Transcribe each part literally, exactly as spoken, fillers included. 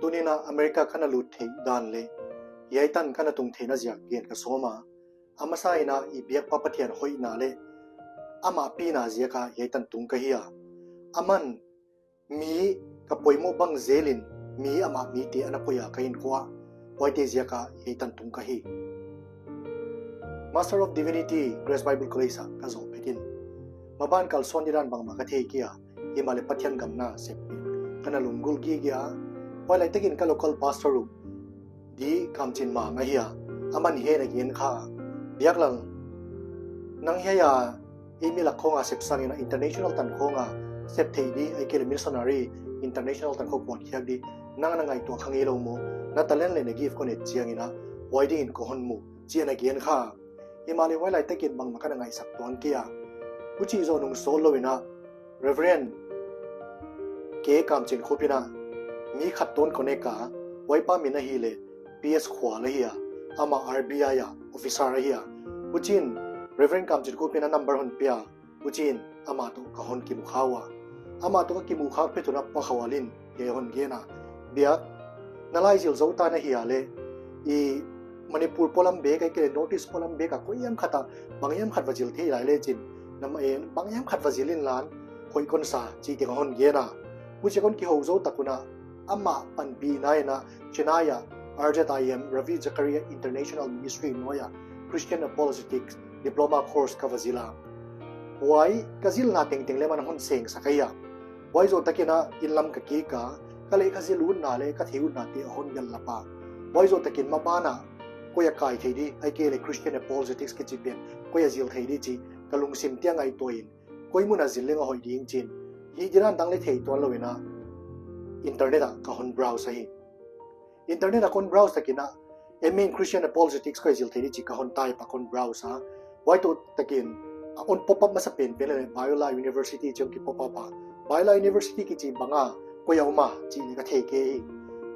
Tuni'n America ka na lut theih dan leh hiai tan ka na tung theihna ziak gen ka sawm a. A masa in i biakpa Pathian hoihna leh amah pina ziak a hiai tan tung ka hi a. Aman mi ka poimoh bang zelin mi amah mite ana koih a ka inkuan, huaite ziak a hiai tan tung ka hi. Master of Divinity, Grace Bible College ah ka zoh phet in, maban kalsuan didan bangmah ka thei kei a, himahleh Pathian gam na sep pen ka na lunggulh gige a. Huailai takin ka local pastor uh, D Kamchinmang ahi a, aman hiai a gen kha, Biaklal, nang hiai a ei mi lak khawng a sep sangin international tan khawng a sep theih di, ahihkeileh missionary international tan khawng kuan khiak di nang na ngaihtuah kha ngeilou maw? Na talent leh na gift kon et chiangin huai dingin kon hon mu, chi'n a gen kha. Himahleh huailai takin bangmah ka na ngaihsak tuan kei a. Huchi zoh nung sawtlou in Reverend K Kamchinkhup in mi khat toh connect a, huaipa min ahihleh P S Khual ahi a, amah R B I a officer ahi a. Huchiin Reverend Kamchinkhup in a number hon pia, huchiin amah toh ka hon kimu kha ua. Amah toh ka kimu khak phetun Pakhawal in hiai hon gen a, Biak, na lai zil zou ta na hi a leh, i Manipur polam bek, ahihkeileh North East polam bek a koi hiam khat a bang hiam khat va zil thei lai lechin, na ma-, eh, bang hiam khat va zil inla, hoih kon sa, chih teng a hon gen a. Huchia kon kihou zou tak un amah panpihna in Chennai a R Z I M, Ravi Zacharias International Ministry nuai a Christian Apologetics Diploma Course ka va zil a. Huai ka zilna tengteng leh aman hon sengsak ahi a. Huai zoh takin inn lam ka kik a, ka leh ka zil utna leh ka theih utnate a hon gelhlap a. Huai zoh takin maban a koi a kai thei di, ahihkeileh Christian Apologetics kichi pen koi a zil thei di chih ka lungsim tiang ngaihtuah in, koi mun a zil leng a hoih ding chi'n, hih didan dang leh thei tuanlou in internet ah ka hon browse ahi. Internet ah kon browse takin M A in Christian Apologetics koi zil thei di chih ka hon type a kon browse a. Huai toh takin a hon pop up masa penpen leh Biola University chih hong ki pop up a. Biola University kichi bang a, koi a om a chih leh ka thei kei hi.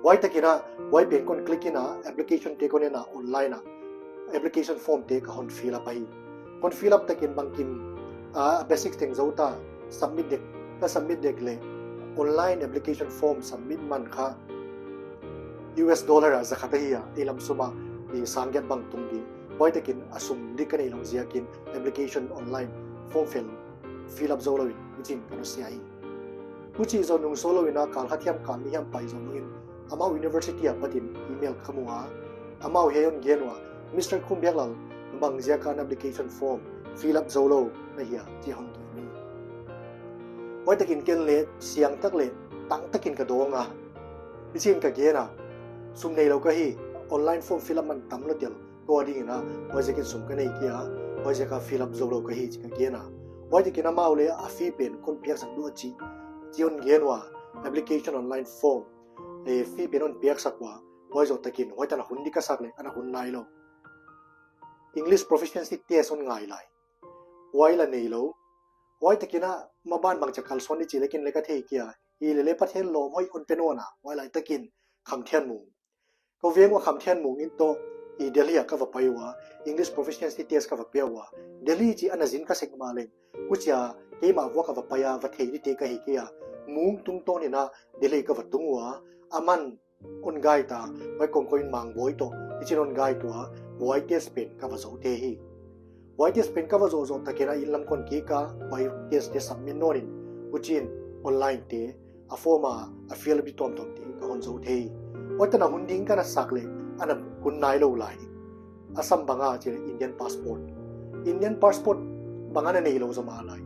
Huai takin huai pen kon click in application te kon en a, online a application form te ka hon fill up ahi. Kon fill up takin bangkim a basic teng zou ta, submit dek, ka submit dek leh online application form submit man kha U S dollar a za khat ahi a, ei lam sum a i sang giat bang tung di. Huai takin a sum dik ka neilou ziakin application online form fill, fill up zoulou in huchiin ka nusia hi. Huchi zoh nung sawtlou in kal khat hiam kal nih hiam pai zoh nungin amau university apatin email ka mu a, amau hiai hon gen ua, Mister Khumbiaklal, bang ziak a na application form fill up zoulou na hia, chih hon gen hi. Huai takin ken leh siang tak leh tang takin ka dawng a. Huchiin ka gen a, sum neilou ka hi, online form fill up man tam lou tel, tua dingin huaiziakin sum ka nei kei a, huaiziak a fill up zoulou ka hi chih ka gen a. Huai takin amau leh a fee pen kon piaksak di uh chih, chih hon gen ua, application online form, eh, fee pen hon piaksak ua. Huai zoh takin huai tan a hun di ka sak leh ana hun nailou. English proficiency test hon ngai lai, huai la neilou. Huai takin maban bangchia kalsuan di chih leh ken leh ka thei kei a, hileh leh Pathian lawm hoih hon pe nawn a, huailai takin Khamthianmung, ka veng ua Khamthianmung in toh i Delhi a ka va pai ua, English proficiency test ka va pia ua. Delhi chih ana zin ka sek mahleng, huchia keimah vuak a va pai a va thei dite ka hi kei a. Mung tungtawn in Delhi ka va tung ua, aman hon guide a, huai kongkoin Mangbawi toh, hichiin hon guide ua, huai test pen ka va zou thei hi. Huai test pen ka va zoh zoh takin inn lam kon kik a, huai test te submit nawn in, huchiin online te, a form a, a fill up di tuamtuam te ka hon zou thei hi. Huai tan a hun ding ka na sak leh ana hun nailou lai. Assam bang a chih leh Indian passport. Indian passport bang a na neilou zaw mahlai.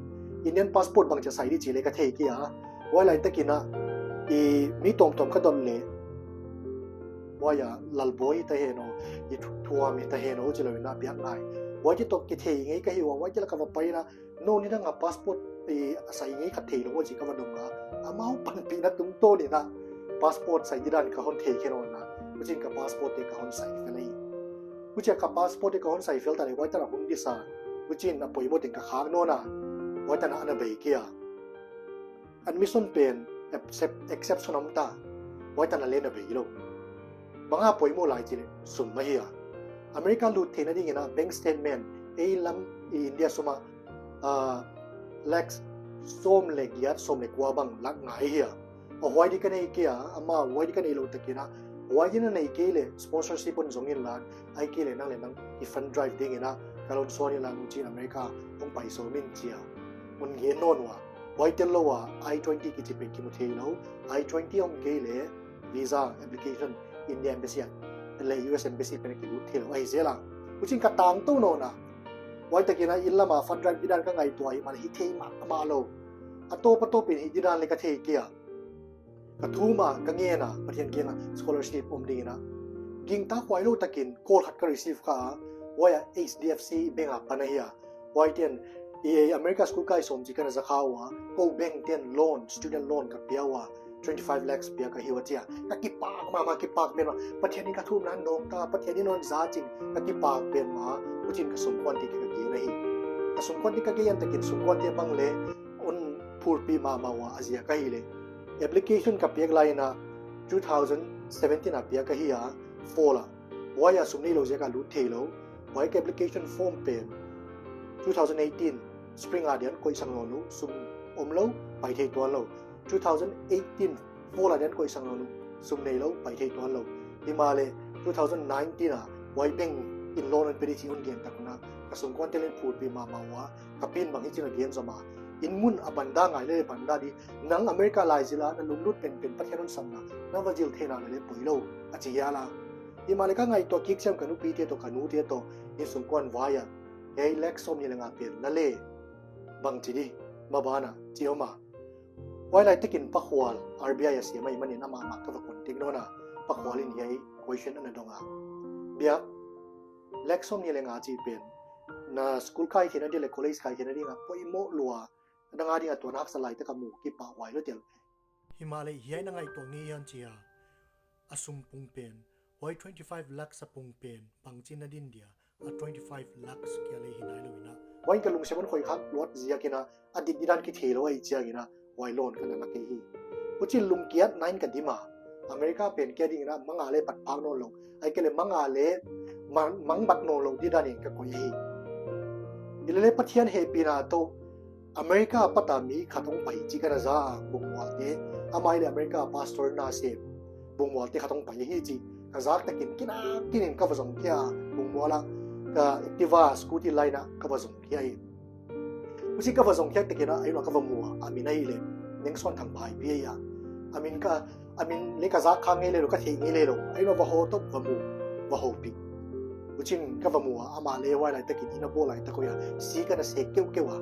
Indian passport bangchia sai di chih leh ka thei kei a. Huailai takin i mi tuamtuam ka dot leh, huai a Lalbawi ta hen aw, i thu-, thuam hi ta hen aw, chilou in biak ngai. Huaite toh kithei ngei ka hi ua, huaite lak a va pai in, nou nidang a passport i a sai ngei khat theilou chih ka va dong a. Amau panpihna tungtawn in passport sai didan ka hon thei khe nawn a. Huchiin ka passport te ka hon sai fel hi. Huchia ka passport te ka hon sai fel ta leh huai tan a hun di sa. Huchiin a poimoh teng ka khak nawn a. Huai tan a ana bei kei a. Admission pen excep-, exception om ta. Huai tan a leng a beilou. Bang a poimoh lai chih leh sum ahi a. America lut theihna dingin bank statement ei lam i India sum a, ah, lakh sawm leh giat, sawm leh kua bang lak ngai ahi a. A huai di ka nei kei a, amau huai di ka neilou takin a, huai di na nei kei leh sponsorship hon zong inla, ahihkeileh nang leh nang i fund drive dingin a, ka lon suan inla, huchiin America hong pai sawm in chia hon gen nawn ua. Huai tellou a, I twenty kichi pen kimu theilou, I twenty om kei leh visa application India Embassy a, leh U S Embassy pen kilut theilou ahi zel a. Huchiin ka tangtou nawn a. Huai takin a inn lam a fund drive didan ka ngaihtuah hi, mah hi thei mahmah lou. A tawp a tawpin hi didan leh ka thei kei a. Ka thum a, ka ngen a, Pathian kiang a scholarship om dingin a. Gingta huailou takin call khat ka receive kha a, huai a H D F C bank a pan ahi a. Huaite'n, i America school kai sawm chik ka na za kha ua, kou bank te'n loan, student loan ka pia ua, twenty five lakhs pia ka hi ua chia. Ka kipak mahmah, kipak pen mah. Pathian in ka thumna nawk ta, Pathian in hon za chin, ka kipak pen mah. Huchiin ka sungkuante ka gen ahi. Ka sungkuante ka gen takin sungkuante bang leh hon phurpi mahmah ua, a ziak ahihleh application ka piak lai in a two thousand seventeen a piak ahi a, fall a. Huai a sum neilou ziak a lut theilou. Huai ka application form pen two thousand eighteen spring a di'n koih sang nawnlou, sum omlou, pai thei tuanlou. Two thousand eighteen fall a di'n koih sang nawnlou, sum neilou, pai thei tuanlou. Himahleh two thousand nineteen a huai bank in loan hon pe di chih hon gen tak un a, ka sungkuante leng phurpi mahmah ua, ka pi'n bang hichi'n a gen zom a. Inn mun a banda ngai leh banda di, nang America lai zil a na lunglut penpen Pathian hon samna na va zil theihna leh poilou, a chi hial a. Himahleh ka ngaihtuah kik chiang ka nupite toh, ka nute toh, inn sungkuan vai a, hiai lakh sawmnih leh nga pen la leh bangchi di, maban a, chi om a. Huai lai takin Pa Khual, R B I a siam ahihmanin amah mah ka va contact nawn a, Pa Khual in hiai question ana dong a. Biak, lakh sawmnih leh nga chih pen, na school kai theihna ding leh college kai theihna ding a poimoh lua, nang a ding a tuan haksa lai tak a mu, kipahhuai lua tel. Himahleh hiai na ngaihtuah ngei hiam chia, a sum pung pen, huai twenty five lakhs a pung pen, bangchi'n na din dia, a twenty five lakhs kia leh hi nailou in a. Huai ka lungsim hon khoih khak luat ziakin a, a dik didan kitheilou ahih chiangin a, huai loan ka na la kei hi. Huchiin lungkiatna in ka dim a, America pen kia dingin a, manga leh pat phak nawnlou, ahihkeileh manga leh mang, mangbat nawnlou didan in ka koih hi. Hileleh Pathian hehpihna toh, America a pat a mi khat hong pai chih ka na za a, Bungmual te, amah leh America pastor na sem, Bungmual te khat hong pai hi chih ka zak takin kinakin in ka va zong khia, Bungmual a ka Activa scooty lai in a ka va zong khia hi. Huchiin ka va zong khiak takin a, a inn uah ka va mu a, a min ahihleh Nengsuan Thangphaipi ahi a. A min ka, a min leh ka zak kha ngei lelou, ka theih ngei lelou. A inn uah va hoh toh va mu, va houpih. Huchiin ka va mu a, amah leh huai lai takin inn a bawl lai tak uh a, si ka na sek keuhkeuh a.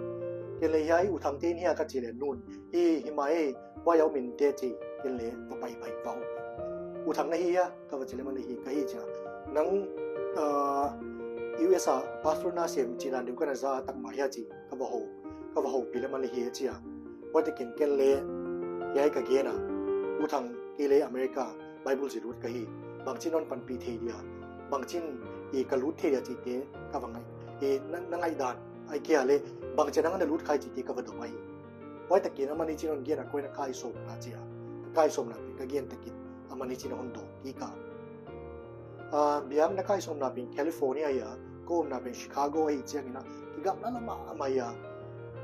Ken leh hiai U Thangte in hia ka chih leh, nu'n, hi, hi mah e, huai a om inte chi, ken leh va pai pai va houpih. U Thang na hi hia, ka va chih leh aman leh hi ka hi chia. Nang, ah, U S a pastor na sem chih dan deuh ka na za tak mah hia chi, ka va hou, ka va houpih leh aman leh hi chia. Huai takin ken leh hiai ka gen a, U Thang, kei leh America Bible zil lut ka hi, bangchi'n non panpih thei dia, bangchi'n i ka lut thei dia chihte ka va ngai, i na, na ngaihdan, ahihkeileh bangchi'n nang na lut kha chihte ka va dong ahi. Huai takin aman hichi'n hon gen a, koi na kai sawm na chia, kai sawmna pen ka gen takin aman hichi'n hon dawng kik a. Ah, biang na kai sawmna pen California ahi a, kou omna pen Chicago ahih chiangin a, kigamla mahmah ahi a.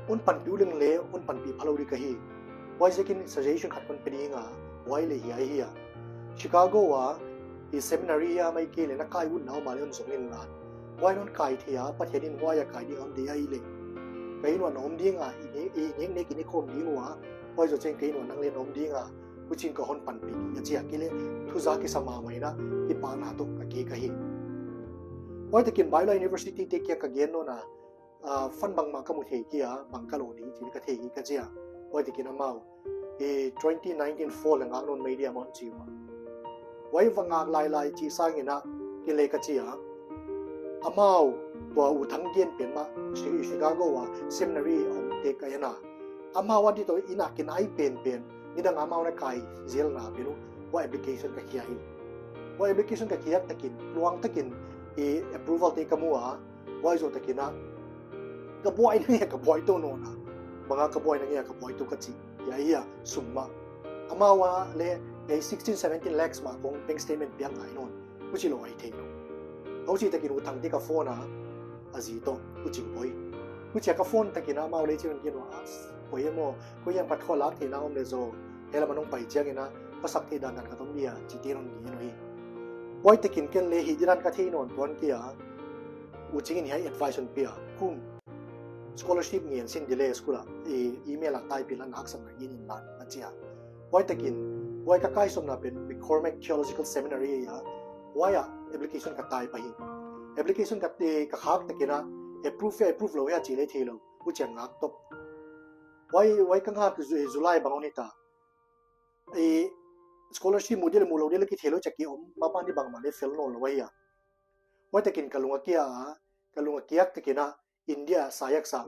Hon panpih uleng leh, hon panpih phalou di ka hi. Huaiziakin suggestion khat kon pe ding a, huai leh hiai ahi a. Chicago a, i seminary a mai kei leh na kai utna om a leh hon zong inla. Huai non kai thei a, Pathian in huai a kai ding hon deih ahihleh, ka inn uah na om ding a, i ne, i nek nek i ne khawm ding ua, huai zoh chiang ka inn uah nang leh na om ding a, huchiin ka hon panpih ding a chia, kei leh thu za kisa mahmah in a, kipahna toh ka kik ahi. Huai takin Biola University te kiang ka gen nawn a, ah, fund bangmah ka mu thei kei a, bang ka lo ding chih ka thei hi ka chi a. Huai takin amau, eh, twenty nineteen fall a ngak nawn mai dia maw chi ua. Huai va ngak lailai chih sangin a, ken leh ka chi a. Amau, tua U Thang gen pen mah, Chi-, Chicago a seminary a omte ka en a. Amau a di toh inn a kinai penpen, nidang amau na kai zelna pen uh, huai application ka khia hi. Huai application ka khiak takin, luang takin, i approval te ka mu a, huai zoh takin a, ka buaina ngei a ka buai tou nawn a. Bang a ka buaina ngei a ka buai tou ka chi, hiai ahi a, sum mah. Amau a leh, hiai sixteen, seventeen lakhs mah kong bank statement piak ngai nawn. Huchi lou ahi thei lou. Huchi takin U Thangte ka phone a, a zi toh, huchi boi. Huchi a ka phone takin a, amau leh chi'n gen ua, as, boi emaw, koi hiam pat khua lak theihna om leh zaw, Hiai lam a nong pai chiangin a, ka sak theih dandan khat om dia, chih te non gen uhi. Huai takin ken leng hih didan ka thei nawn tuan kei a, U Ching in hiai advice hon pia. Kum, scholarship ngen sin di leh school a, e, email a type in la na haksatna gen inla, a chi a. Huai takin, huai ka kai sawmna pen McCormick Theological Seminary a, huai a application ka type ahi. Application ka, e, ka khak takin a, approve hia, approve lou hia chih leng theilou, huchiang ngak top. Huai, huai ka ngak Ju-, July bang hon hita. E, scholarship mu di leh mu lou di leng kitheilou chia ki om, mapang di bangmah leng fail nawnlou ahi a. Huai takin ka lung a kia a, ka lung a kiak takin a, India SAIACSA,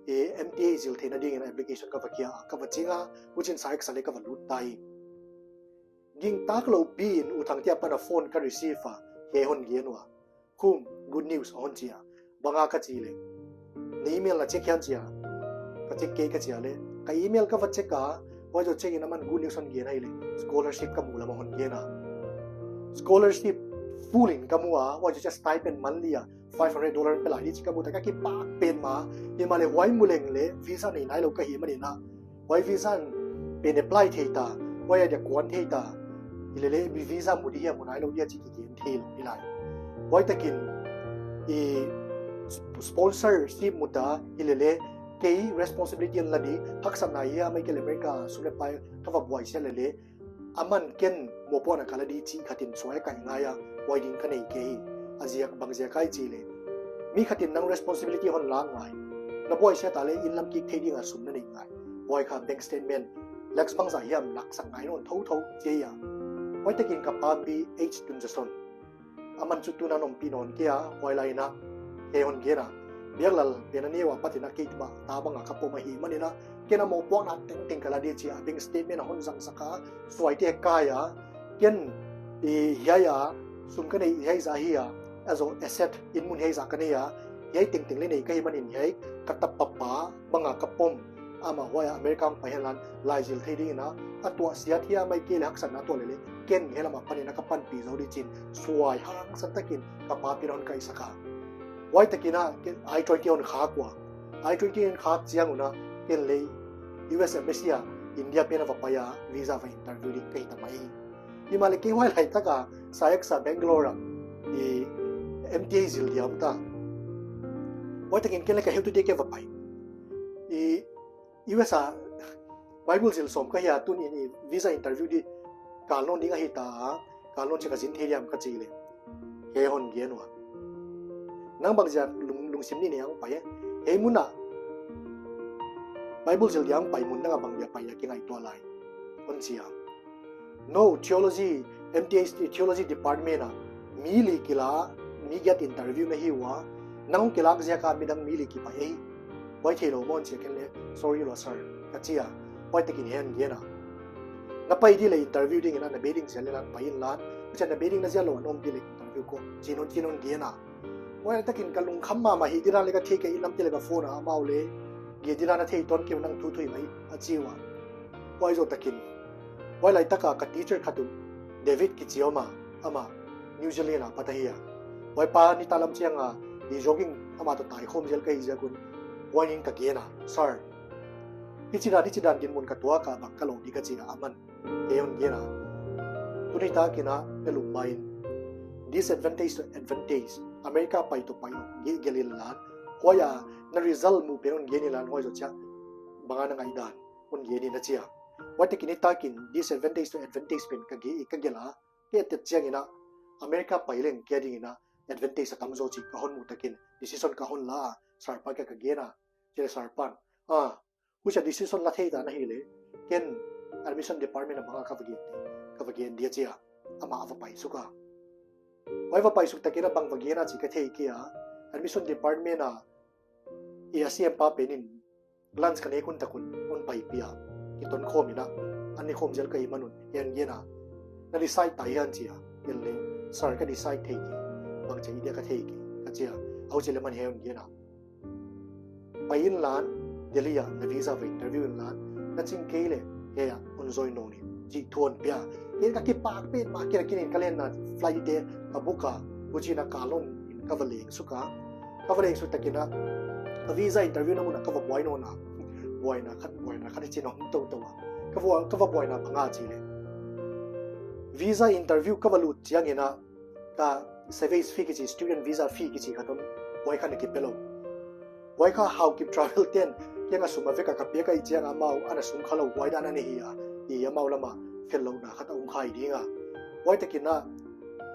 e, M T A zil theihna dingin application ka va kia a, ka va ching a, huchiin SAIACSA leng ka va lut ta hi. Gingta lou pi in U Thangte apan a phone ka receive a, hiai hon gen ua. Kum, good news, a hon chi a. Bang a ka chih leh, na email na check hiam chi a. Ka check kei ka chi a leh. Ka email ka va check a, huai zoh check in aman good news hon gen ahihleh, scholarship ka mu lam a hon gen a. Scholarship full in ka mu a, huai zoh chia stipend monthly a, five hundred dollar pe lai di chih ka mu ta ka kipak petmah, himahleh huai mu leng leh visa nei nailou ka hih manin a. Huai visa pen apply thei ta, huai a dia kuan thei ta. Hilele mi visa mu di hia mu nailou dia chih kigen theilou hi lai. Huai takin, i sp-, sponsorship mu ta, hilele kei responsibility hon la di, haksatna hia mai kei leh America sum leh pai ka va buai sia lele, aman ken mohpuakna ka la di chih khatin suai ka hi ngai a, huai ding ka nei kei hi. A ziak bang ziak ahia chih leh, mi khatin nang responsibility hon la ngai. Na buai sia ta leh inn lam kik thei ding a sum na nei ngai. Huai kha bank statement, lakhs bangzah hiam lakh sak ngai nawn thouthou chi a. Huai takin ka pa pi H Tunzason, aman chu tun a ompih nawn kei a, huai lai in a, hiai hon gen a. Biaklal pen a neu a pat in a kei tuh ta bang a ka pom ahih manin a, ken a mohpuakna tengteng ka la di chi a, bank statement a hon zang sak a, suaite kai a, ken, i, hiai a, sum ka nei hiai zah hi a, a zoh asset, inn mun hiai zah ka nei a, hiai tengteng leng nei ka hih manin hiai, ka tapa pa bang a ka pom, amah huai a America hong pai henla, lai zil thei dingin a, a tuah siat hia mai kei leh haksatna tuah lele, ken hiai lam apan in a ka panpih zou di chi'n, suai hangsan takin ka pa pi in a hon kai sak a. Huai takin a, ken I twenty hon khak ua. I twenty hon khak chiang un a, ken leng U S Embassy a, India pen a va pai a, visa va interview ding ka hi ta mai. Himahleh kei huai lai tak a, SAIACSA Bangalore a, i, M T A zil dia om ta. Huai takin ken leng ka heutute kei va pai. I, U S a, Bible zil sawm ka hi a, tun in i visa interview di kal nawn ding ahi ta a, kal nawn chia ka zin thei diam ka chih leh, hiai hon gen ua. Nang bang ziak lung, lungsim nih nei a hong pai e. Hiai mun a Bible zil dia hong pai mun nang a bang dia pai a kingaihtuah lai, hon chi a. No, theology, M T A theology department a mi li kila, mi giat interview na hi ua, nang kilak ziak a midang mi li kipai e. Huai theilou maw chi a, ken leng, sorry lou sir, ka chi a. Huai takin hiai hon gen a. Na pai di leh interview dingin a, na bei ding ziak leh na pai inla, huchiin na bei ding na ziak lou a na om di leh interview ko, chi'n hon, chi'n hon gen a. Huai takin ka lungkham mahmah hi, didan leng ka thei kei, inn lamte leng ka phone a, amau leng, gen didan a thei tuan kei, nang thu thu hih mai, a chi ua. Huai zoh takin, huai lai tak a ka teacher khat uh, David kichi om a, amah New Zealand a pat ahi a. Huai pa nitaklam chiang a, i jogging amah toh tai khawm zel ka hi ziak un, huai in ka gen a, sir, hichidan, hichidan dinmun ka tuak a, bang ka lou di ka chi a, aman hiai hon gen a. Tuni takin a, ka lungmai in, disadvantage to advantage, America pai toh pai lou, ge-, gelh inla, huai a, na result mu pen hon gen inla, huai zoh chia, bang a na ngaihdan, hon gen in a chi a. Huai takin i takin, disadvantage to advantage pen ka ge-, ka gelh a, ka et chiangin a, America pai leng kei dingin a, advantage a tam zaw chih ka hon muh takin, decision ka hon la a, sir pa kiang ka gen a, chi leh sir pan, a, huchia decision la thei ta na hileh, ken admission department a bang a ka va gen di, ka va gen dia chi a, amah a va pai suk a. Huai va pai suk takin a bang va gen a chih ka thei kei a, admission department a, i a C M pa pen in, lunch ka nek hun tak un, hon paipih a, kiton khawm in a, an ni khawm zel ka hih man un, hiai hon gen a, na decide ta hiam chi a, ken leng, sir ka decide thei kei, bangchi dia ka thei kei, ka chi a, huchi leh aman hiai hon gen a. Pai inla, Delhi a, na visa va interview inla, na ching kei leh, hiai a, hon join nawn in, chih thu hon pia. Ken ka kipak petmah, ken a kin in ka lenna flight te, ka book a, huchiin a kal nawn in ka va leng suk a. Ka va leng suk takin a, ka visa interview na mun a ka va buai nawn a. Buaina khat, buaina khat hichi'n hong tou tou a. ka va, ka va buaina bang a chi leh, visa interview ka va lut chiangin a, ka service fee kichi, student visa fee kichi khat om, huai kha na kipe lou. Huai kha Haokip Travel ten kiang a sum a vek a ka pia ka hih chiang a, amau ana sum kha lou, huai dan a nei hi a, i amau lam a fellouhna khat a om kha hi ding a. Huai takin a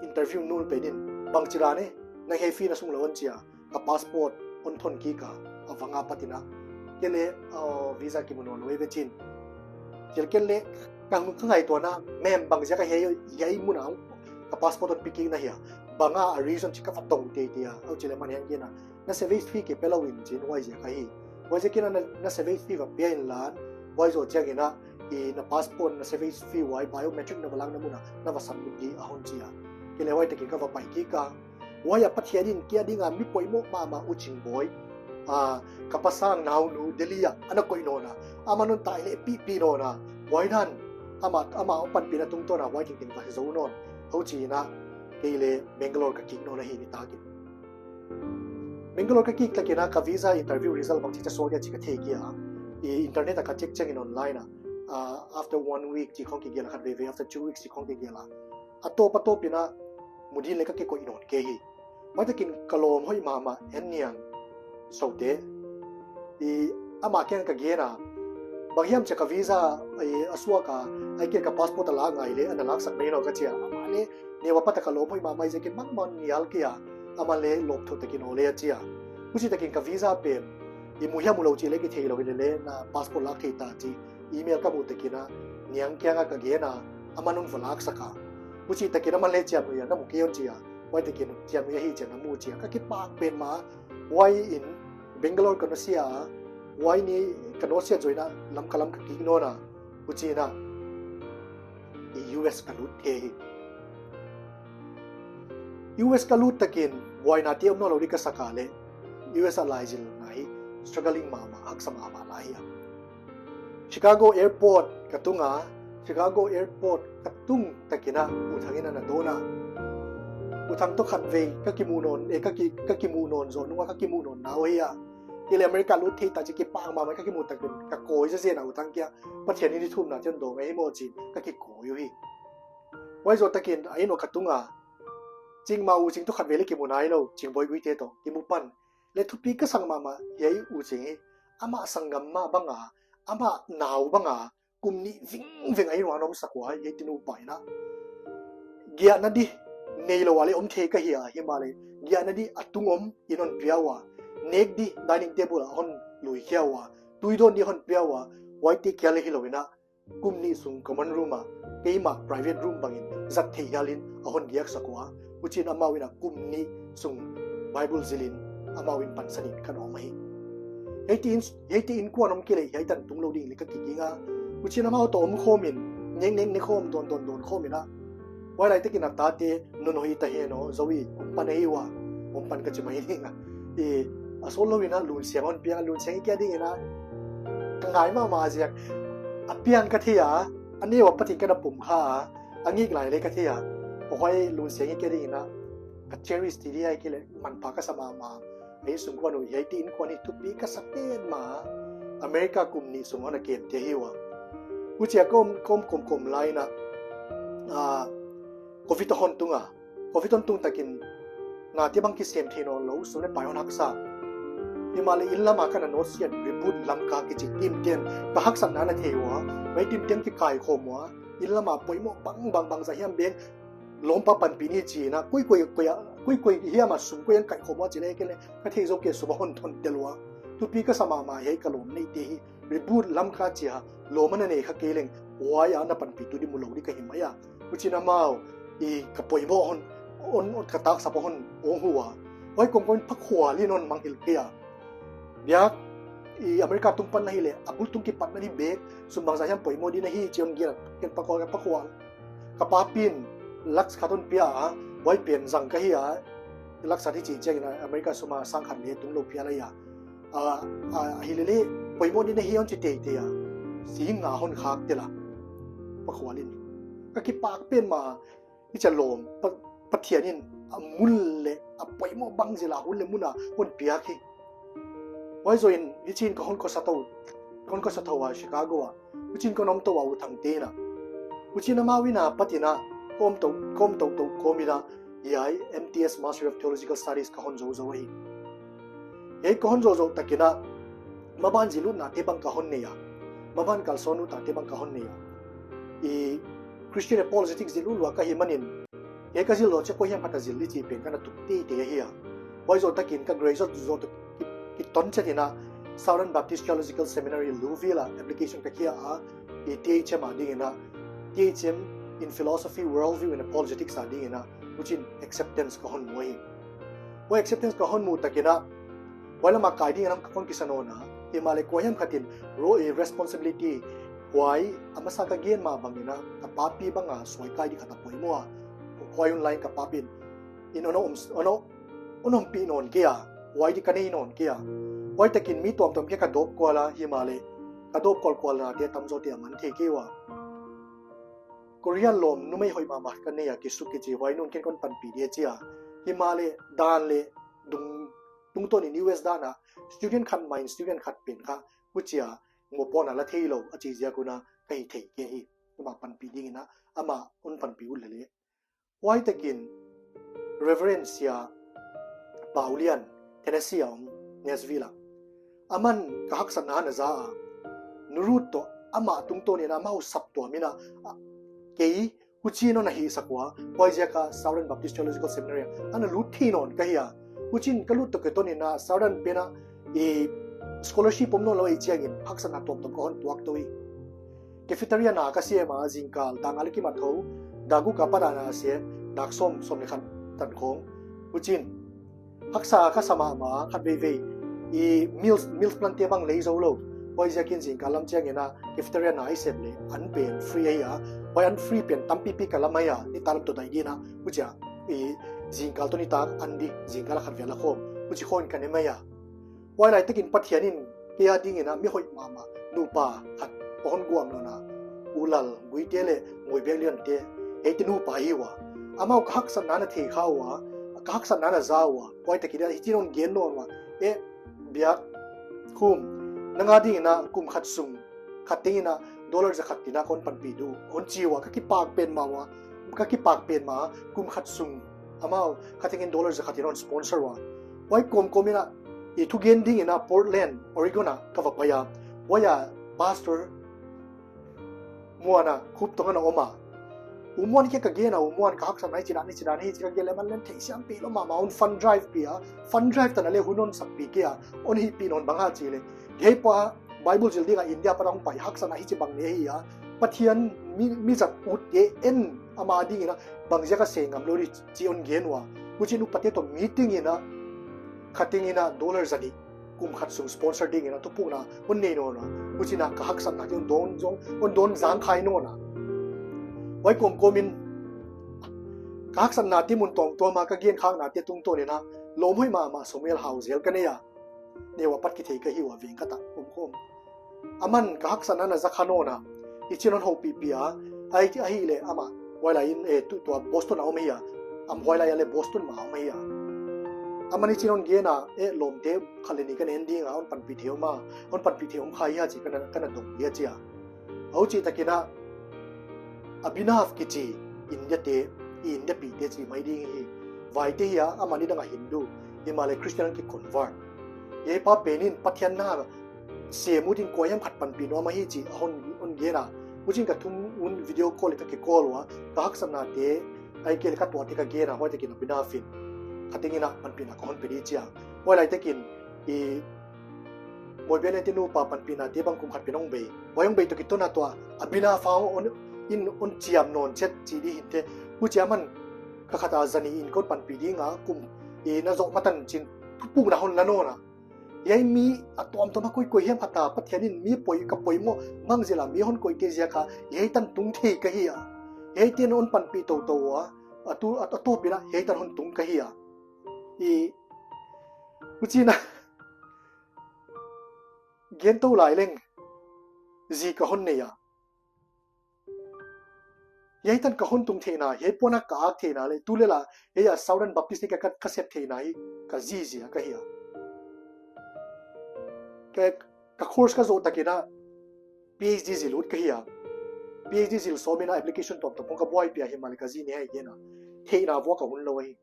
interview nung pen in, bangchi dan e, nang hiai fee na sung lou hon chi a, ka passport hon thon kik a, a vang a pat in a. Kei leh, uh, visa kimu nawn lou ve chin. Chih leh kei leh, ka, ka ngaihtuahna, mem bangziak a hiai, hiai mun a, ka passport hon pi kik na hia. Bang a reason chih ka va dong teitei a, huchi leh aman hiai a gen a, na service fee kipe lou in chin, huaiziak ahi. Huaiziakin a na, na service fee va pia inla, huai zoh chiangin a, i na passport, na service fee, huai biometric na va lakna mun a, na va submit di a hon chi a. Kei leh huai takin ka va pai kik a. Huai a Pathian in kei a ding a mi poimoh mahmah U Chingboi, a, ka pasang naunu Delhi a ana koih nawn a, aman hon tai leh pipi nawn a, huai dan, ama, ama hon panpihna tungtawn a huai tengteng va zou nawn. Huchiin a, kei leh Bangalore ka kik nawn ahi nitak in. Bangalore ka kik takin a ka visa interview result bangchi a suak dia chih ka thei kei a. I internet a ka check chiangin online a, ah, after one week chih khong kigel a, khat veve after two weeks chih khong kigel a. A tawp a tawp in a mu ding leh ka kikoih nawn kei hi. Huai takin ka lawm hoih mahmah, Hen Niang Sote. I, amah kiang ka gen a, bang hiam chia ka visa, i, a suak a, ahihkeileh ka passport a lak ngai leh, ana laksak mai nawn ka chi a. Amah leh, neu a pat a ka lawm hoih mahmah ziakin bangmah nial kei a, amah leh lawpthu takin aw leh a chi a. Huchi takin ka visa pen, i mu hiam mu lou chih leh kithei lou hi leh leh, na passport lak thei ta chi. Email ka muh takin a, Niang kiang a ka gen a, aman hon va laksak a. Huchi takin aman leh chiam nuih a, na mu kei hon chi a. Huai takin chiam nuih ahi chia na mu chi a. Ka kipak pen mah, huai in Bangalore ka nusia a, huai ni ka nusia zoh in a Lamka lam ka kik nawn a. Huchiin a, i U S ka lut thei hi. U S ka lut takin, buaina te om nawn lou di ka sak a leh, U S a laizilna hi, struggling mahmah, haksa mahmah lai hi a. Chicago Airport ka tung a, Chicago Airport ka tung takin a, U Thang in ana dawn a. U Thang toh khatvei, ka kimu nawn, eh, ka ki, ka kimu nawn zoh nung a, ka kimu nawn na uh hi a. Kei leh America lut thei ta chih kipak mahmah ka kimu takin, ka kawi zezen a U Thang kiang, Pathian in i thumna chiang dawng ahi maw chiin, ka kikawi uhi. Huai zoh takin, a inn uah ka tung a. Chingmah U Ching toh khatvei leh kimu nailou, Chingboi Guite toh, kimu pan. Leh thupi ka sak mahmah, hiai U Ching hi. Amah sanggam mah bang a, amah nau bang a, kum nih vingveng a inn uah a omsak ua, hiai tinu pa in a. Giahna di, neilou a leh om thei ka hi a, himahleh. Giahna di a tung om, in hon pia ua. Nek di, dining table a hon lui khia ua. Tui dawn di hon pia ua. Huaite kia leh hilou in a. Kum nih sung common room a, keimah private room bangin zat theih hial in a hon diaksak ua. Huchiin amau in a kum nih sung Bible zil in amau in pansan in ka na om hi. Hiaite inn, hiaite innkuan om kei leh hiai tan tung lou ding leh ka kiging a. Huchiin amau toh om khawm in, nek nek nek khawm, dawn dawn dawn khawm in a. Huailai takin a tate, Nunhoih ta hen aw, Zoe, om pan ahi ua, om pan ka chi mai ding a. I, a sawt lou in a, Lunsiang hon piang a, Lunsiang i kia ding in a, ka ngai mahmah ziak. A piang ka thei a, a neu a pat in ka na pom kha a, a ngik lai leh ka thei a. Huai Lunsiang i kia ding in a, ka cherish ti di ahihkeileh, manpha ka sa mahmah. Hiai sungkuan uh, hiaite innkuan hi thupi ka sa pen mah. America kum nih sung hon a kemte hi ua. Huchia ka om, ka om kawmkawm lai in a, ah, covid a hon tung a. Covid hon tung takin, nate bang kisem thei nawn lou, sum leh pai hon haksa. Himahleh inn lam a ka na nusia, Reboot Lamka kichi team ten, ka haksatna na thei ua. Huai team ten kikaikhawm ua. Inn lam a poimoh bang, bang, bangzah hiam bek, lawmpa panpih ni chi in a, koi koi, koi a, koi koi hiam a sum koi a kaikhawm ua chih leh kei leh, ka theih zoh kei sum a hon thon tel ua. Thupi ka sa mahmah, hiai ka lawm neite hi. Reboot Lamka chi a, lawm a na nei kha kei leng, huai a na panpihtu di mu lou di ka hi mai a. Huchiin amau, i ka poimoh hon, hon, hon ka taksap hon, hon hu ua. Huai kawmkawm in Pakhual in hon mangngilh kei a. Biak, i America tung pan na hih leh, a bul tung kipatna di bek, sum bangzah hiam poimoh di na hi, chi hon gen a, ken Pakhual, Pakhual. Ka papi in, lakhs khat hon pia a, huai pen zang ka hi a, lakhs khat hi chih chiangin a, America sum a sang khat leh tung lou phial ahi a. A, a, hi lele, poimoh di na hi hon chi teitei a. Sing nga hon khak tel a. Pakhual in. Ka kipak pen mah, i cha lawm, Pa-, Pathian in, a mun leh, a poimoh bang zil a hun leh mun a, hon piak hi. Huai zoh in, hichiin ka hon khosa tou. Kon ka sa thou a Chicago a. Huchiin kon om tou a U Thangte inn a. Huchiin amau inn a pat in a, kon om tou, kon om tou tou kon inn a, hiai M T S, Master of Theological Studies ka hon zou zou hi. Hiai ka hon zou zou tak in a, maban zillutnate bang ka hon nei a. Maban kalsuan lutte bang ka hon nei a. I Christian apologetics zillut lua ka hihmanin, hiai ka zil lou chiah koi hiam khat a zil di chih pen ka na tup teitei ahi a. Huai zoh takin ka graduate zoh tak ki, ki ton chet in a Southern Baptist Theological Seminary Louisville a application ka khia a, i T H M a ding in a, T H M in Philosophy, Worldview and Apologetics a ding in a, huchiin acceptance ka hon mu hi. Huai acceptance ka hon mu tak in a, huai lam a kai ding in a kon kisa nawn a, himahleh kua hiam khat in ro-, eh, responsibility, huai a masa ka gen mah bang in a, ka papi bang a suai kai di khat a poimoh a, huai hun lai in ka papi in, in ono om, ono, ono ompih nawn kei a, huai di ka nei nawn kei a. Huai takin mi tuamtuam kiang ka dawp kual a, himahleh ka dawp kualkualnate tamzawte a man thei kei ua. Korean lawm numei hoih mahmah ka nei a, Kisuk kichi, huai nu'n ken kon panpih dia chi a. Himahleh dan leh dung, tungtawn in U S dan a student khat mah in student khat pen kha, huchia mohpuakna la theilou a chi ziak un a ka hih theikei hi. Amah panpih ding in a, amah hon panpih uleh leh. Huai takin Reverend Sia Paulian, Tennessee a om, Nashville a, aman ka haksatna ana za a. Nu Ruth toh amah tungtawn in amau saptuam in a, a, kei huchiin hon hihsak ua, huaiziak a Southern Baptist Theological Seminary a ana lut thei nawn ka hi a. Huchiin ka lut toh kiton in a Southern pen a, i scholarship om nawnlou ahih chiangin haksatna tuamtuam ka hon tuak tou hi. Cafeteria na ka sem a, zingkal tang a leh kimat thou, dak guk apat a na se, dak sawm, sawm leh khat tan khong. Huchiin haksa ka sa mahmah, khatveivei i meals, meals plan te bang lei zou lou. Huaiziakin zingkal lam chiang in a cafeteria na i sem leh an pen free ahi a. Huai an free pen tampipi ka lam ahi a, nitak lam toh daih ding in a. Huchia i zingkal toh nitak an di, zingkal a khat vel a khawm, huchi khawng in ka ne mai a. Huailai takin Pathian in kei a ding in a mi hoih mahmah nupa khat ka hon guang nawn a. U Lal Guite leh Moibek Lian te, hiaite nupa ahi ua. Amau ka haksatna ana thei kha ua, ka haksatna ana za ua. Huai takin a hichiin hon gen nawn ua. Eh, Biak Khum, nang a ding in a kum khat sung khat teng in a dollar za khat in a kon panpih di uh, hon chi ua, ka kipak pen mah ua, ka kipak pen mah, kum khat sung amau khat teng in dollar za khat in hon sponsor ua. Huai kawmkawm in a, i thugen ding in a Portland, Oregon a ka va pai a. Huai a pastor Muan a, Khup Tong ana om a. U Muan kiang ka gen a, U Muan, ka haksatna hichi dan, hichi dan hi chi ka gen leh aman leng theisiam pih lou mahmah, hon fund drive pih a, fund drive tan a leh hun hon sakpih kei a, hon hihpih nawn bang a chi leh. Hiai pa Bible zil ding a India apat a hong pai, haksatna hichibang nei ahi a, Pathian mi, mi zat utte en, ama ding in a bangziak a seng ngam lou di chi hon gen ua. Huchiin upate toh meeting in a, khat teng in a dollar za nih kum khat sung sponsor ding in a thupukna hon nei nawn a. Huchiin a ka haksatnate hon dawn zong, hon dawn zang khai nawn a. Huai kawmkawm in ka haksatnate mun tuamtuam a, ka genkhaknate tungtawn in a lawm hoih mahmah Samuel Hau zel ka nei a. Neu apat kithei ka hi ua, veng khat a om khawm. Aman ka haksatna ana za kha nawn a. Hichiin hon houpihpih a, ahi, ahihleh amah huailai in, eh, tu, tua Boston a om ahi a. Amah huailai a leh Boston mah a om ahi a. Aman hichiin hon gen a, eh, lawmte khat leh nih ka nen ding a, hon panpih thei om a, hon panpih thei om kha hia chi ka na, ka na dong dia chi a. Huchi takin a Abhinav kichi India te, i India pite chi mai ding hi. Vaite hi a, amah nidang a Hindu, himahleh Christian a ki convert. Hiai pa pen in Pathian na sem ut in kuahiam khat panpih nuam ahi chi a hon, hon gen a. Huchiin ka thum un video call ka ki call ua, ka haksatnate, ahihkeileh ka tuahte ka gen a, huai takin Abhinav in khat teng in a panpihna ka hon pe di chi a. Huailai takin i Moibek Lian te nupa panpihnate bang kum khat pen hong bei. Huai hong bei toh kiton a tua Abhinav hon, in hon chiam nawn chet chi di hinte. Huchia aman kha khat a za nih in kon panpih ding a, kum i na zoh ma tan chi'n thupukna hon la nawn a. Hiai mi a tuamtuam a koi koi hiam khat a Pathian in mi poi, ka poimoh mang zil a mi hon koihte ziak a hiai tan tung thei ka hi a. Hiaite'n hon panpih toutou ua, a tu, a, a tawp in a hiai tan hon tung ka hi a. I, huchiin a gen tou lai leng zi ka hon nei a. Hiai tan ka hon tung theihna, hiai puan a ka ak theihna leh, tu leh la, hiai a Southern Baptist te ka, ka, ka sep theihna hi, ka zi ziak ahi a. Ka, A course ka zoh tak in a PhD zil ut ka hi a. PhD zil sawm in a application tuamtuam khong ka buaipih a, himahleh ka zi ne a i gen a, theihna vuak a hun lou ahi.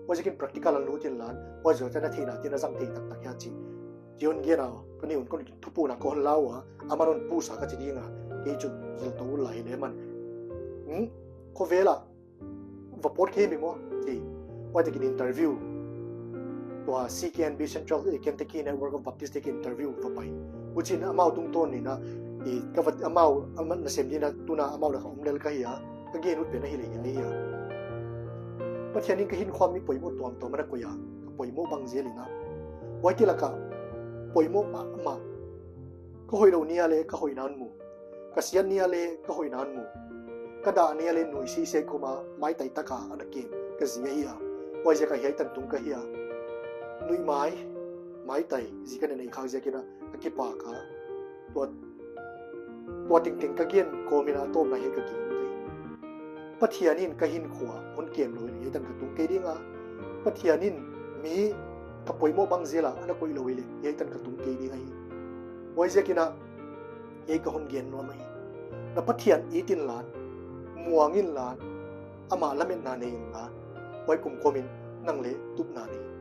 Huaiziakin practical a lut inla, huai zoh chiang a theihna teng a zang thei taktak hia chi, chi hon gen a, ka ni un kon thupukna ka hon la ua, aman hon push a ka chi ding a, kei chu zil tou lai leh man. Hmm, khovel a va pawt khe mi maw, chi. Huai takin interview, tua C K N B, Central Kentucky Network of Baptist, takin interview va pai. Huchiin amau tungtawn in a, i, ka va, amau, aman nasem ding in a, tuna amau lak ah om lel ka hi a, ka gen ut pen ahihleh hiai ahi a. Pathian in ka hinkhua mi poimoh tuamtuam ana koih a, ka poimoh bang zel in a. Huaite lak ah poimoh mahmah. Ka hoihlou ni a leh ka hoihna hon mu. Ka siat ni a leh ka hoihna hon mu. Ka dah ni a leh nuisih sese koma maitai taka ana kem ka zi ahi a. Huaiziak a hiai tan tung ka hi a. Nuihmai, maitai, zi ka na neih khak ziakin a, ka kipak a. Tua, tua tengteng ka gen kawm in a, a tawpna hiai ka gen kei. Pathian in ka hinkhua hon kem lou leh hiai tan ka tung kei ding a. Pathian in mi ka poimoh bang zel a ana koih lou leh hiai tan ka tung kei ding ahi. Huaiziakin a, hiai ka hon gen nuam ahi. Na Pathian it inla, muang inla, amah lametna nei inla, huai kum kawm in nang leh tupna nei in.